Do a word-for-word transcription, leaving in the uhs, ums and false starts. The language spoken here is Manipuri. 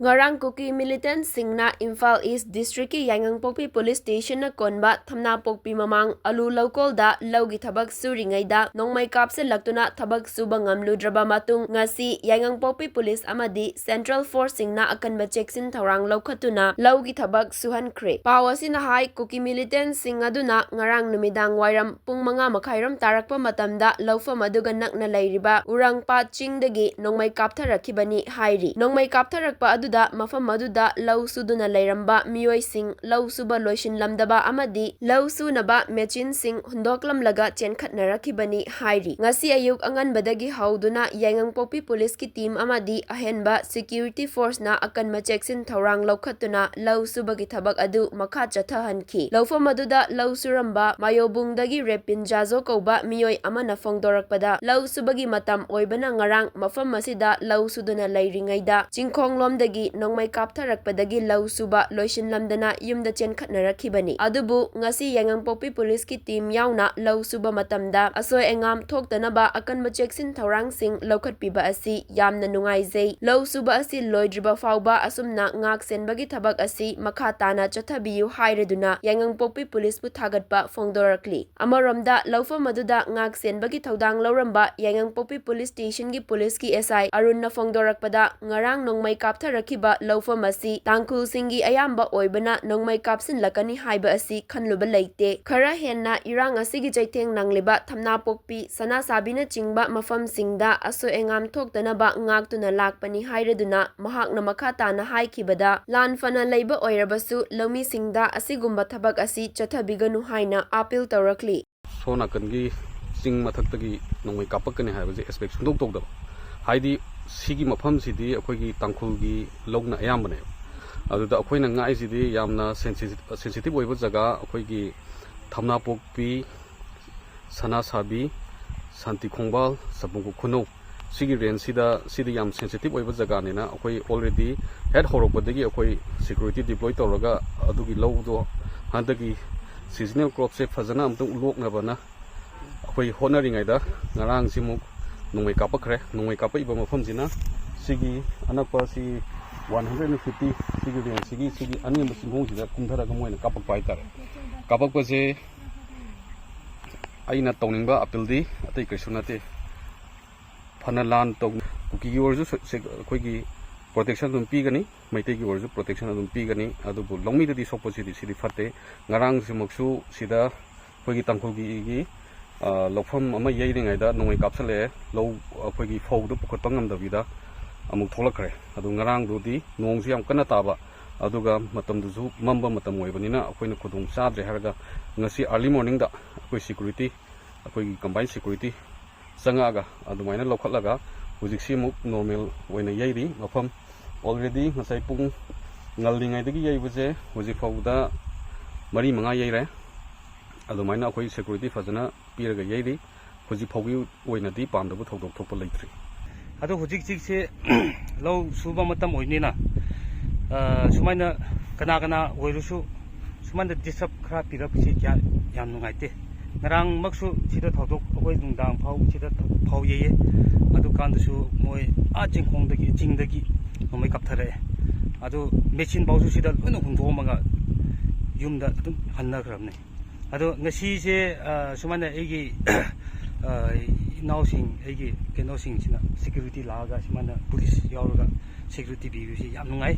ꯉꯔꯥꯡ ꯀꯨꯀꯤ ꯃꯤꯂꯤꯇꯦꯟꯠꯁꯤꯡꯅ ꯏꯝꯐꯥꯜ ꯏꯁ ꯗꯤꯁꯇ꯭ꯔꯤꯛꯀꯤ ꯌꯥꯏꯉꯪꯄꯣꯛꯄꯤ ꯄꯨꯂꯤꯁ ꯁ꯭ꯇꯦꯁꯟꯅ ꯀꯣꯟꯕ ꯊꯝꯅꯥꯄꯣꯛꯄꯤ ꯃꯃꯥꯡ ꯑꯂꯨ ꯂꯧꯀꯣꯜꯗ ꯂꯧꯒꯤ ꯊꯕꯛ ꯁꯨꯔꯤꯉꯩꯗ ꯅꯣꯡꯃꯩ ꯀꯥꯞꯁꯤꯜꯂꯛꯇꯨꯅ ꯊꯕꯛ ꯁꯨꯕ ꯉꯝꯂꯨꯗ꯭ꯔꯕ ꯃꯇꯨꯡ ꯉꯁꯤ ꯌꯥꯏꯉꯪꯄꯣꯛꯄꯤ ꯄꯨꯂꯤꯁ ꯑꯃꯗꯤ ꯁꯦꯟꯇ꯭ꯔꯦꯜ ꯐꯣꯔꯁꯁꯤꯡꯅ ꯑꯀꯟꯕ ꯆꯦꯛꯁꯤꯟ ꯊꯧꯔꯥꯡ ꯂꯧꯈꯠꯇꯨꯅ ꯂꯧꯒꯤ ꯊꯕꯛ ꯁꯨꯍꯟꯈ꯭ꯔꯦ꯫ ꯄꯥꯎ ꯑꯁꯤꯅ ꯍꯥꯏ, ꯀꯨꯀꯤ ꯃꯤꯂꯤꯇꯦꯟꯠꯁꯤꯡ ꯑꯗꯨꯅ ꯉꯔꯥꯡ ꯅꯨꯃꯤꯗꯥꯡ ꯋꯥꯏꯔꯝ ꯄꯨꯡ ꯃꯉꯥ ꯃꯈꯥꯏꯔꯣꯝ ꯇꯥꯔꯛꯄ ꯃꯇꯝꯗ ꯂꯧꯐꯝ ꯑꯗꯨꯒ ꯅꯛꯅ ꯂꯩꯔꯤꯕ ꯎꯔꯪꯄꯥꯠ ꯆꯤꯡꯗꯒꯤ ꯅꯣꯡꯃꯩ ꯀꯥꯞꯊꯔꯛꯈꯤꯕꯅꯤ ꯍꯥꯏꯔꯤ꯫ ꯅꯣꯡꯃꯩ ꯀꯥꯞꯊꯔꯛꯄ ꯑꯗꯨꯗ ꯃꯐꯝ ꯑꯗꯨꯗ ꯂꯧ ꯁꯨꯗꯨꯅ ꯂꯩꯔꯝꯕ ꯃꯤꯑꯣꯏꯁꯤꯡ ꯂꯧ ꯁꯨꯕ ꯂꯣꯏꯁꯤꯟꯂꯝꯗꯕ ꯑꯃꯗꯤ ꯂꯧ ꯁꯨꯅꯕ ꯃꯦꯆꯤꯟꯁꯤꯡ ꯍꯨꯟꯗꯣꯛꯂꯝꯂꯒ ꯆꯦꯟꯈꯠꯅꯔꯛꯈꯤꯕꯅꯤ ꯍꯥꯏꯔꯤ꯫ ꯉꯁꯤ ꯑꯌꯨꯛ ꯑꯉꯟꯕꯗꯒꯤ ꯍꯧꯗꯨꯅ ꯌꯥꯏꯉꯪꯄꯣꯛꯄꯤ ꯄꯨꯂꯤꯁꯀꯤ ꯇꯤꯝ ꯑꯃꯗꯤ ꯑꯍꯦꯟꯕ ꯁꯦꯀ꯭ꯌꯨꯔꯤꯇꯤ ꯐꯣꯔꯁꯅ ꯑꯀꯟꯕ ꯆꯦꯛꯁꯤꯟ ꯊꯧꯔꯥꯡ ꯂꯧꯈꯠꯇꯨꯅ ꯂꯧ ꯁꯨꯕꯒꯤ ꯊꯕꯛ ꯑꯗꯨ ꯃꯈꯥ ꯆꯠꯊꯍꯟꯈꯤ꯫ ꯂꯧꯐꯝ ꯑꯗꯨꯗ ꯂꯧ ꯁꯨꯔꯝꯕ ꯃꯥꯌꯣꯕꯨꯡꯗꯒꯤ ꯔꯦꯄꯤꯟ ꯖꯥꯖꯣ ꯀꯧꯕ ꯃꯤꯑꯣꯏ ꯑꯃꯅ ꯐꯣꯡꯗꯣꯔꯛꯄꯗ, ꯂꯧ ꯁꯨꯕꯒꯤ ꯃꯇꯝ ꯑꯣꯏꯕꯅ ꯉꯔꯥꯡ ꯃꯐꯝ ꯑꯁꯤꯗ ꯂꯧ ꯁꯨꯗꯨꯅ ꯂꯩꯔꯤꯉꯩꯗ ꯆꯤꯡꯈꯣꯡꯂꯣꯝꯗꯒꯤ ꯅꯣꯡꯃꯩ ꯀꯥꯞꯊꯔꯛꯄꯗꯒꯤ ꯂꯧ ꯁꯨꯕ ꯂꯣꯏꯁꯤꯟꯂꯝꯗꯅ ꯌꯨꯝꯗ ꯆꯦꯟꯈꯠꯅꯔꯛꯈꯤꯕꯅꯤ꯫ ꯑꯗꯨꯕꯨ ꯉꯁꯤ ꯌꯥꯏꯉꯪꯄꯣꯛꯄꯤ ꯄꯨꯂꯤꯁꯀꯤ ꯇꯤꯝ ꯌꯥꯎꯅ ꯂꯧ ꯁꯨꯕ ꯃꯇꯝꯗ ꯑꯁꯣꯏ ꯑꯉꯥꯝ ꯊꯣꯛꯇꯅꯕ ꯑꯀꯟꯕ ꯆꯦꯛꯁꯤꯟ ꯊꯧꯔꯥꯡꯁꯤꯡ ꯂꯧꯈꯠꯄꯤꯕ ꯑꯁꯤ ꯌꯥꯝꯅ ꯅꯨꯡꯉꯥꯏꯖꯩ꯫ ꯂꯧ ꯁꯨꯕ ꯑꯁꯤ ꯂꯣꯏꯗ꯭ꯔꯤꯕ ꯐꯥꯎꯕ ꯑꯁꯨꯝꯅ ꯉꯥꯛ ꯁꯦꯟꯕꯒꯤ ꯊꯕꯛ ꯑꯁꯤ ꯃꯈꯥ ꯇꯥꯅ ꯆꯠꯊꯕꯤꯌꯨ ꯍꯥꯏꯔꯗꯨꯅ ꯌꯥꯏꯉꯪꯄꯣꯛꯄꯤ ꯄꯨꯂꯤꯁꯄꯨ ꯊꯥꯒꯠꯄ ꯐꯣꯡꯗꯣꯔꯛꯂꯤ꯫ ꯑꯃꯔꯣꯝꯗ ꯂꯧꯐꯝ ꯑꯗꯨꯗ ꯉꯥꯛ ꯁꯦꯟꯕꯒꯤ ꯊꯧꯗꯥꯡ ꯂꯧꯔꯝꯕ ꯌꯥꯏꯉꯪꯄꯣꯛꯄꯤ ꯄꯨꯂꯤꯁ ꯁ꯭ꯇꯦꯁꯟꯒꯤ ꯄꯨꯂꯤꯁꯀꯤ ꯑꯦꯁ ꯑꯥꯏ ꯑꯔꯨꯟꯅ ꯐꯣꯡꯗꯣꯔꯛꯄꯗ, ꯉꯔꯥꯡ ꯅꯣꯡꯃꯩ ꯀꯥꯞꯊꯔꯛꯈꯤꯕ ꯂꯧꯐꯝ ꯑꯁꯤ ꯇꯥꯡꯈꯨꯜꯁꯤꯡꯒꯤ ꯑꯌꯥꯝꯕ ꯑꯣꯏꯕꯅ ꯅꯣꯡꯃꯩ ꯀꯥꯞꯁꯤꯜꯂꯛꯀꯅꯤ ꯍꯥꯏꯕ ꯑꯁꯤ ꯈꯜꯂꯨꯕ ꯂꯩꯇꯦ꯫ ꯈꯔ ꯍꯦꯟꯅ ꯏꯔꯥꯡ ꯑꯁꯤꯒꯤ ꯆꯩꯊꯦꯡ ꯅꯪꯂꯤꯕ ꯊꯝꯅꯥꯄꯣꯛꯄꯤ, ꯁꯅꯥꯁꯥꯕꯤꯅꯆꯤꯡꯕ ꯃꯐꯝꯁꯤꯡꯗ ꯑꯁꯣꯏ ꯑꯉꯥꯝ ꯊꯣꯛꯇꯅꯕ ꯉꯥꯛꯇꯨꯅ ꯂꯥꯛꯄꯅꯤ ꯍꯥꯏꯔꯗꯨꯅ ꯃꯍꯥꯛꯅ ꯃꯈꯥ ꯇꯥꯅ ꯍꯥꯏꯈꯤꯕꯗ, ꯂꯥꯟ ꯐꯅ ꯂꯩꯕ ꯑꯣꯏꯔꯕꯁꯨ ꯂꯧꯃꯤꯁꯤꯡꯗ ꯑꯁꯤꯒꯨꯝꯕ ꯊꯕꯛ ꯑꯁꯤ ꯆꯠꯊꯕꯤꯒꯅꯨ ꯍꯥꯏꯅ ꯑꯥꯄꯤꯜ ꯇꯧꯔꯛꯂꯤ꯫ ꯁꯣꯝ ꯅꯥꯀꯟꯒꯤ ꯆꯤꯡ ꯃꯊꯛꯇꯒꯤ ꯅꯣꯡꯃꯩ ꯀꯥꯞꯄꯛꯀꯅꯤ ꯍꯥꯏꯕꯁꯦ ꯑꯦꯛꯁꯄꯦꯛ ꯁꯨꯡꯇꯧ ꯇꯧꯗꯕ꯫ ꯍꯥꯏꯗꯤ ꯁꯤꯒꯤ ꯃꯐꯝꯁꯤꯗꯤ ꯑꯩꯈꯣꯏꯒꯤ ꯇꯥꯡꯈꯨꯜꯒꯤ ꯂꯧꯅ ꯑꯌꯥꯝꯕꯅꯦꯕ꯫ ꯑꯗꯨꯗ ꯑꯩꯈꯣꯏꯅ ꯉꯥꯛꯏꯁꯤꯗꯤ ꯌꯥꯝꯅ ꯁꯦꯟꯁꯤꯇꯤꯞ ꯑꯣꯏꯕ ꯖꯒꯥ, ꯑꯩꯈꯣꯏꯒꯤ ꯊꯝꯅꯥꯄꯣꯛꯄꯤ, ꯁꯅꯥꯁꯥꯕꯤ, ꯁꯥꯟꯇꯤ ꯈꯣꯡꯕꯥꯜ, ꯁꯥꯄꯣꯡ ꯈꯨꯅꯧ, ꯁꯤꯒꯤ ꯔꯦꯟꯖꯁꯤꯗ, ꯁꯤꯗꯤ ꯌꯥꯝ ꯁꯦꯟꯁꯤꯇꯤꯞ ꯑꯣꯏꯕ ꯖꯒꯥꯅꯤꯅ ꯑꯩꯈꯣꯏ already ꯍꯦꯛ ꯍꯧꯔꯛꯄꯗꯒꯤ ꯑꯩꯈꯣꯏ ꯁꯦꯀ꯭ꯌꯨꯔꯤꯇꯤ ꯗꯤꯄ꯭ꯂꯣꯏ ꯇꯧꯔꯒ ꯑꯗꯨꯒꯤ ꯂꯧꯗꯣ ꯍꯟꯗꯛꯀꯤ ꯁꯤꯖꯅꯦꯜ ꯀ꯭ꯔꯣꯞꯁꯦ ꯐꯖꯅ ꯑꯃꯨꯛꯇꯪ ꯂꯣꯛꯅꯕꯅ ꯑꯩꯈꯣꯏ ꯍꯣꯠꯅꯔꯤꯉꯩꯗ ꯉꯔꯥꯡꯁꯤꯃꯨꯛ ꯅꯣꯡꯃꯩ ꯀꯥꯞꯄꯛꯈ꯭ꯔꯦ꯫ ꯅꯣꯡꯃꯩ ꯀꯥꯞꯄꯛꯏꯕ ꯃꯐꯝꯁꯤꯅ ꯁꯤꯒꯤ ꯑꯅꯛꯄ ꯁꯤ ꯋꯥꯟ ꯍꯟꯗ꯭ꯔꯦꯠ ꯐꯤꯐꯇꯤ ꯁꯤꯒꯤ ꯔꯦꯟꯖꯁꯤꯒꯤ ꯁꯤꯒꯤ ꯑꯅꯦꯝꯕ ꯆꯤꯡꯈꯣꯡꯁꯤꯗ ꯀꯨꯝꯊꯔꯒ ꯃꯣꯏꯅ ꯀꯥꯞꯄꯛꯄ ꯍꯥꯏꯇꯥꯔꯦ꯫ ꯀꯥꯞꯄꯛꯄꯁꯦ ꯑꯩꯅ ꯇꯧꯅꯤꯡꯕ ꯑꯄꯤꯜꯗꯤ ꯑꯇꯩ ꯀꯩꯁꯨ ꯅꯠꯇꯦ꯫ ꯐꯅ ꯂꯥꯟ ꯇꯧ, ꯀꯨꯀꯤꯒꯤ ꯑꯣꯏꯔꯁꯨ ꯁꯦ-, ꯑꯩꯈꯣꯏꯒꯤ ꯄ꯭ꯔꯣꯇꯦꯛꯁꯟ ꯑꯗꯨꯝ ꯄꯤꯒꯅꯤ, ꯃꯩꯇꯩꯒꯤ ꯑꯣꯏꯔꯁꯨ ꯄ꯭ꯔꯣꯇꯦꯛꯁꯟ ꯑꯗꯨꯝ ꯄꯤꯒꯅꯤ꯫ ꯑꯗꯨꯕꯨ ꯂꯧꯃꯤꯗꯗꯤ ꯁꯣꯛꯄꯁꯤꯗꯤ ꯁꯤꯗꯤ ꯐꯠꯇꯦ꯫ ꯉꯔꯥꯡꯁꯤꯃꯛꯁꯨ ꯁꯤꯗ ꯑꯩꯈꯣꯏꯒꯤ ꯇꯥꯡꯈꯨꯜꯒꯤ, ꯑ, ꯂꯧꯐꯝ ꯑꯃ ꯌꯩꯔꯤꯉꯩꯗ ꯅꯣꯡꯃꯩ ꯀꯥꯞꯁꯜꯂꯛꯑꯦ꯫ ꯂꯧ ꯑꯩꯈꯣꯏꯒꯤ ꯐꯧꯗꯨ ꯄꯨꯈꯠꯄ ꯉꯝꯗꯕꯤꯗ ꯑꯃꯨꯛ ꯊꯣꯛꯂꯛꯈ꯭ꯔꯦ꯫ ꯑꯗꯨ ꯉꯔꯥꯡꯗꯨꯗꯤ ꯅꯣꯡꯁꯨ ꯌꯥꯝ ꯀꯟꯅ ꯇꯥꯕ, ꯑꯗꯨꯒ ꯃꯇꯝꯗꯨꯁꯨ ꯃꯝꯕ ꯃꯇꯝ ꯑꯣꯏꯕꯅꯤꯅ ꯑꯩꯈꯣꯏꯅ ꯈꯨꯗꯣꯡ ꯆꯥꯗ꯭ꯔꯦ ꯍꯥꯏꯔꯒ ꯉꯁꯤ ꯑꯥꯔꯂꯤ ꯃꯣꯔꯅꯤꯡꯗ ꯑꯩꯈꯣꯏ ꯁꯦꯀ꯭ꯌꯨꯔꯤꯇꯤ, ꯑꯩꯈꯣꯏꯒꯤ ꯀꯝꯕꯥꯏꯟ ꯁꯦꯀ꯭ꯌꯨꯔꯤꯇꯤ ꯆꯪꯉꯛꯑꯒ ꯑꯗꯨꯃꯥꯏꯅ ꯂꯧꯈꯠꯂꯒ ꯍꯧꯖꯤꯛꯁꯤ ꯑꯃꯨꯛ ꯅꯣꯔꯃꯦꯜ ꯑꯣꯏꯅ ꯌꯩꯔꯤ꯫ ꯃꯐꯝ ꯑꯣꯜꯔꯦꯗꯤ ꯉꯁꯥꯏ ꯄꯨꯡ ꯉꯜꯂꯤꯉꯩꯗꯒꯤ ꯌꯩꯕꯁꯦ ꯍꯧꯖꯤꯛ ꯐꯥꯎꯕꯗ ꯃꯔꯤ ꯃꯉꯥ ꯌꯩꯔꯦ꯫ ꯑꯗꯨꯃꯥꯏꯅ ꯑꯩꯈꯣꯏ ꯁꯦꯀ꯭ꯌꯨꯔꯤꯇꯤ ꯐꯖꯅ ꯄꯤꯔꯒ ꯌꯩꯔꯤ꯫ ꯍꯧꯖꯤꯛ ꯐꯥꯎꯒꯤ ꯑꯣꯏꯅꯗꯤ ꯄꯥꯝꯗꯕ ꯊꯧꯗꯣꯛ ꯊꯣꯛꯄ ꯂꯩꯇ꯭ꯔꯤ꯫ ꯑꯗꯣ ꯍꯧꯖꯤꯛ ꯍꯧꯖꯤꯛꯁꯦ ꯂꯧ ꯁꯨꯕ ꯃꯇꯝ ꯑꯣꯏꯕꯅꯤꯅ, ꯑ, ꯁꯨꯃꯥꯏꯅ ꯀꯅꯥ ꯀꯅꯥ ꯑꯣꯏꯔꯁꯨ ꯁꯨꯃꯥꯏꯅ ꯗꯤꯁꯇꯔꯕ ꯈꯔ ꯄꯤꯔꯛꯄꯁꯤ ꯀꯌꯥ, ꯌꯥꯝ ꯅꯨꯡꯉꯥꯏꯇꯦ꯫ ꯉꯔꯥꯡꯃꯛꯁꯨ ꯁꯤꯗ ꯊꯧꯗꯣꯛ, ꯑꯩꯈꯣꯏ ꯅꯨꯡꯗꯥꯡ ꯐꯥꯎ ꯁꯤꯗ ꯐꯥꯎ ꯌꯩꯌꯦ꯫ ꯑꯗꯨꯀꯥꯟꯗꯁꯨ ꯃꯣꯏ ꯑꯥ ꯆꯤꯡꯈꯣꯡꯗꯒꯤ, ꯆꯤꯡꯗꯒꯤ ꯅꯣꯡꯃꯩ ꯀꯥꯞꯊꯔꯛꯑꯦ꯫ ꯑꯗꯨ ꯃꯦꯆꯤꯟ ꯐꯥꯎꯁꯨ ꯁꯤꯗ ꯂꯣꯏꯅ ꯍꯨꯟꯗꯣꯛꯑꯝꯃꯒ ꯌꯨꯝꯗ ꯑꯗꯨꯝ ꯍꯟꯅꯈ꯭ꯔꯕꯅꯦ꯫ ꯑꯗꯣ ꯉꯁꯤꯁꯦ, ꯑ, ꯁꯨꯃꯥꯏꯅ ꯑꯩꯒꯤ, ꯑ, ꯏꯅꯥꯎꯁꯤꯡ, ꯑꯩꯒꯤ ꯀꯩꯅꯣꯁꯤꯡꯁꯤꯅ ꯁꯦꯀ꯭ꯌꯨꯔꯤꯇꯤ ꯂꯥꯛꯑꯒ ꯁꯨꯃꯥꯏꯅ ꯄꯨꯂꯤꯁ ꯌꯥꯎꯔꯒ ꯁꯦꯀ꯭ꯌꯨꯔꯤꯇꯤ ꯄꯤꯕꯤꯕꯁꯤ ꯌꯥꯝ ꯅꯨꯡꯉꯥꯏ꯫